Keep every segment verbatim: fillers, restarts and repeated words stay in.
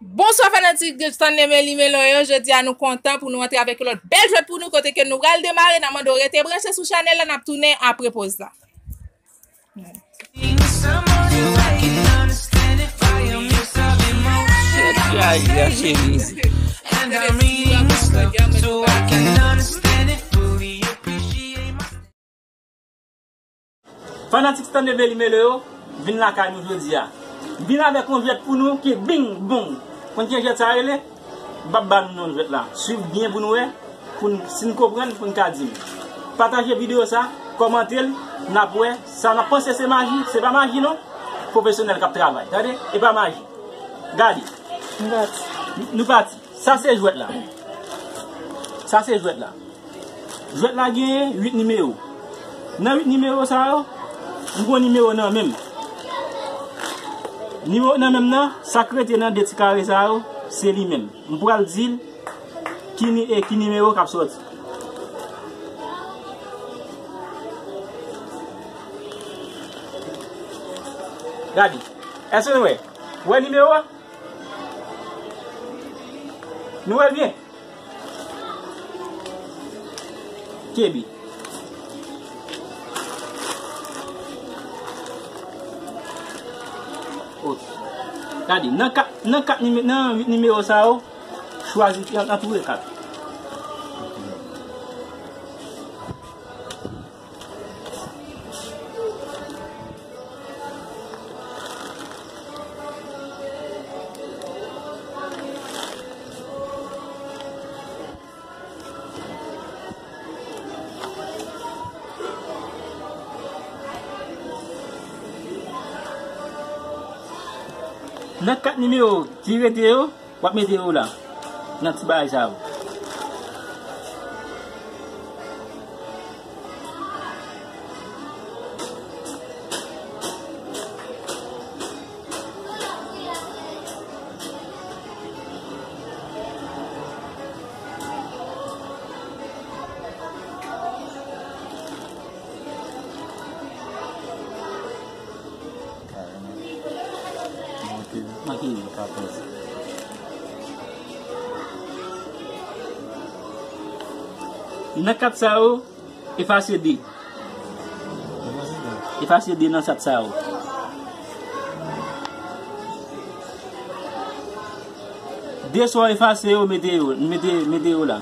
Bonswa fanatik de Stanley Melimelo yo, jodi a nou kontan pou nou antre avèk yon lòt bèl jwèt pou nou kote ke nou pral demare, n ap mande w rete branche sou chanèl la, n ap tounen apre poz la. Fanatik Stanley Melimelo yo, vin lakay nou jodi a. Vin avèk yon jwèt pou nou ki bing bong. Konn ki jwèt sa rele? M p ap ba nou non jwèt la. Swiv byen pou nou wè, pou n, si n konprann, pou n ka di m. Pataje videyo sa, kòmante l, n ap wè. Sa n ap panse se maji, se pa maji non. Pwofesyonèl k ap travay. Tande, e pa maji. Gade. Nou pati. Nou pati. Sa se jwèt la. Sa se jwèt la. Jwèt la genyen uit nimewo. Nan uit nimewo sa yo, m gon nimewo nan men m. Nimewo nan men m nan, sa k rete nan de ti kare sa yo, se li menm. M pral di l ki ni, e ki nimewo k ap sòti. Gade. Èske nou wè? Wè nimewo a? Nou wè l byen? Kenbe. Ok. Gade, nan kat, nan kat nime-, nan uit nimewo sa yo, chwazi, an-, antoure kat. Nan kat nimewo ki rete yo, w ap mete yo la, nan ti bagay sa yo. Manke yo. Nan kat sa yo, efase de. Efase de nan kat sa yo. De sa w efase yo, mete yo, mete, mete yo la.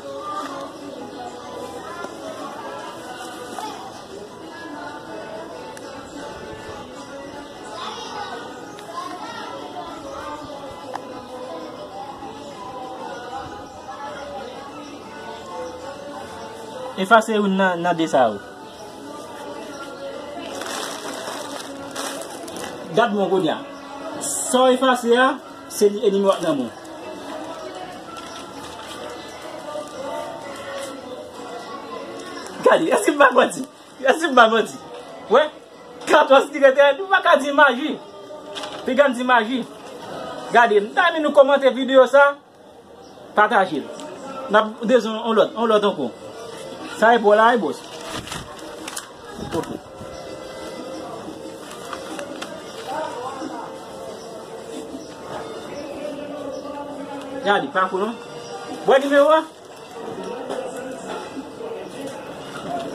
Efase youn nan, nan de sa yo. Gad mwen kounye a. Sa w efase a, se li enimi w ap nan men w. Gade, èske m pa manti? Èske m pa manti? Wè, katòz ki rete, nou pa ka di maji. Piga n di maji. Gade, m ta renmen nou kòmante videyo sa. Pataje l. N ap bezwen yon lòt, yon lòt ankò. Sa e pou w la, wi, bòs. Ok. Gade, pa kou non. Wè nimewo a?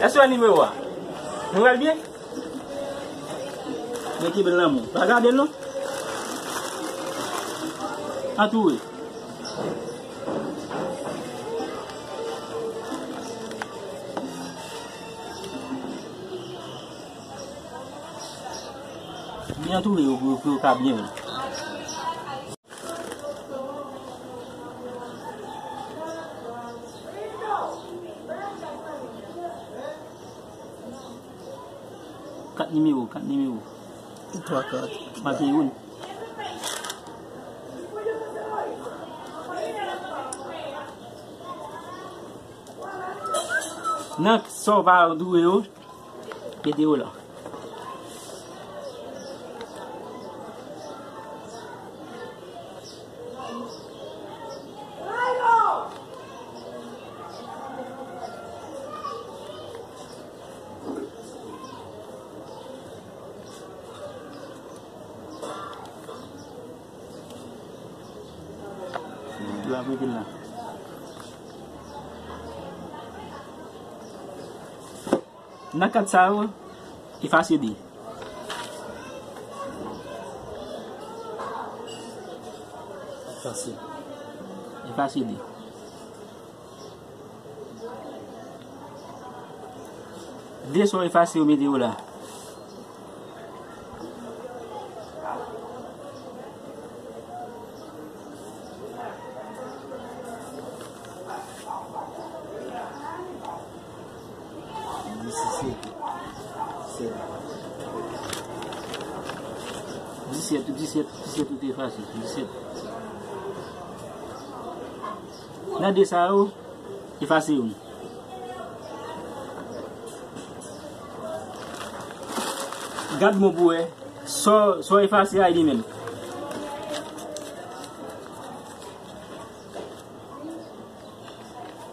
Èske wè nimewo a? Nou wè l byen? Men kenbe l nan men w. Pa gade l non. Antoure. Byen antoure yo pou, pou yo ka byen wè. Kat nimewo, kat nimewo. Twa kat. Manke youn. Nan sa w pa antoure yo, mete yo la. Ap mete l la. Nan kat sa yo, efase de. Efase. Efase de. De sa w efase yo mete yo la. Disèt. Disèt, disèt, disèt ou te efase. Disèt. Nan de sa yo, efase youn. Gad bon pou wè. Sa w, sa w efase a, e li menm.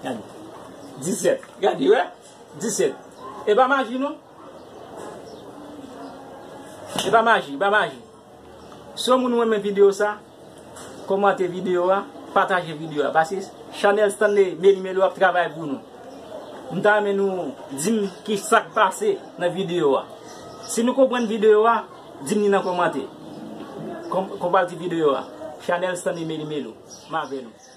Gade. Disèt. Gade, wè. Disèt. E pa maji, non. E pa maji, e pa maji. Si yon moun renmen videyo sa, kòmante videyo a, pataje videyo a. Paske chanèl Stanley Meli Melo ap travay pou nou. M ta renmen nou di m ki sa k pase nan videyo a. Si nou konprann videyo a, di m li nan kòmante. Kòm-, konpati videyo a. Chanèl Stanley Meli Melo. M avè nou.